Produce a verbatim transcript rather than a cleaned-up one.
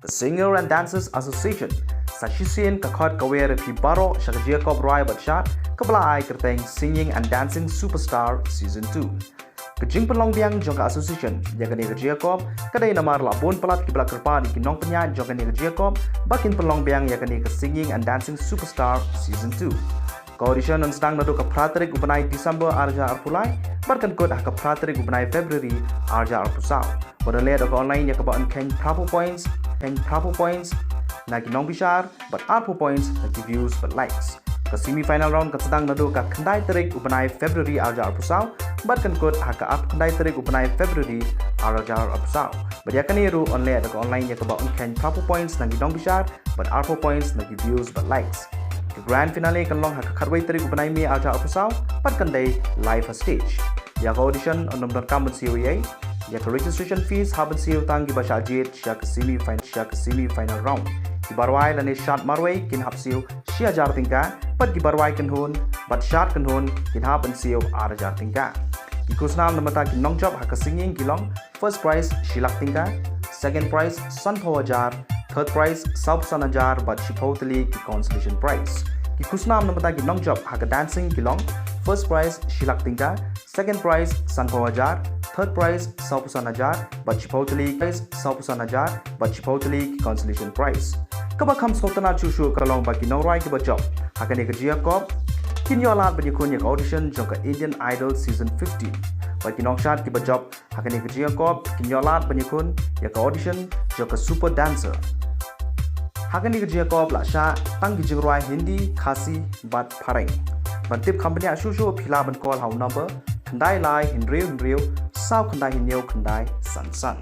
Ka Singer and Dancers Association sa shisien ka khot ka wer ïa phi baroh sha ka jingïakob rwai bad shad kaba la ai kyrteng Singing and Dancing Superstar Season two. Ka jingpynlong biang jong ka association ïa kane ka jingïakob ka dei namar la bun palat kiba la kyrpad ïa ki nongpynïaid jong kane ka jingïakob ba kin pynlong biang ïa kane ka Singing and Dancing Superstar Season two. Ka audition yn sdang naduh ka phra tarik u bnai December ar hajar arphew lai bad kan kut ha ka phra tarik u bnai February ar hajar arphew saw. Bad yn leh da ka online ïa kaba yn kheiñ phra phew points, kheiñ phra phew points na ki nongbishar bad arphew points na ki views bad likes. Ka semi final round kan sdang naduh ka khyndai tarik u bnai February ar hajar arphew saw bad kan kut ha ka arphew khyndai tarik u bnai February ar hajar arphew saw. Bad ïa kane ruh yn leh da ka online ïa kaba yn kheiñ phra phew points na ki nongbishar bad arphew points na ki views bad likes. Ka grand finale kan long ha ka khatwei tarik u bnai May ar hajar arphew saw bad kan dei live ha stage. Ïa ka audition yn ym donkam ban siew ei ei. Ïa ka registration fees hap ban siew tang kiba shah jied sha ka semi final, sha ka semi final round. Kiba rwai lane shad marwei kin hap siew shi hajar tyngka bad kiba rwai kynhun bad shad kynhun kin hap ban siew ar hajar tyngka. Ki khusnam namar ta ki nongjop ha ka singing ki long: first prize shi lak tyngka, second prize sanphew hajar, third prize sawphew san hajar bad shiphew tylli ki consolation prize. Ki khusnam namar ta ki nongjop ha ka dancing ki long: first prize shi lak tyngka, second prize sanphew hajar, third prize sawphew san hajar bad shiphew tylli, prize sawphew san hajar bad shiphew tylli ki consolation prize. Kaba kham sngewtynnat shuh shuh ka long ba ki nongrwai kiba jop ha kane ka jingïakob kin ïoh lad ban ïakhun ïa ka audition jong ka Indian Idol Season fifteen. Bad ki nongshad kiba jop ha kane ka jingïakob kin ïoh lad ban ïakhun ïa ka audition jong ka Super Dancer. Ha kane ka jingïakob la shah tang ki jingrwai Hindi, Khasi bad Phareng. Ban tip kham bniah shuh shuh phi lah ban call ha u number khyndai lai hynriew hynriew saw khyndai hynñiew khyndai san san.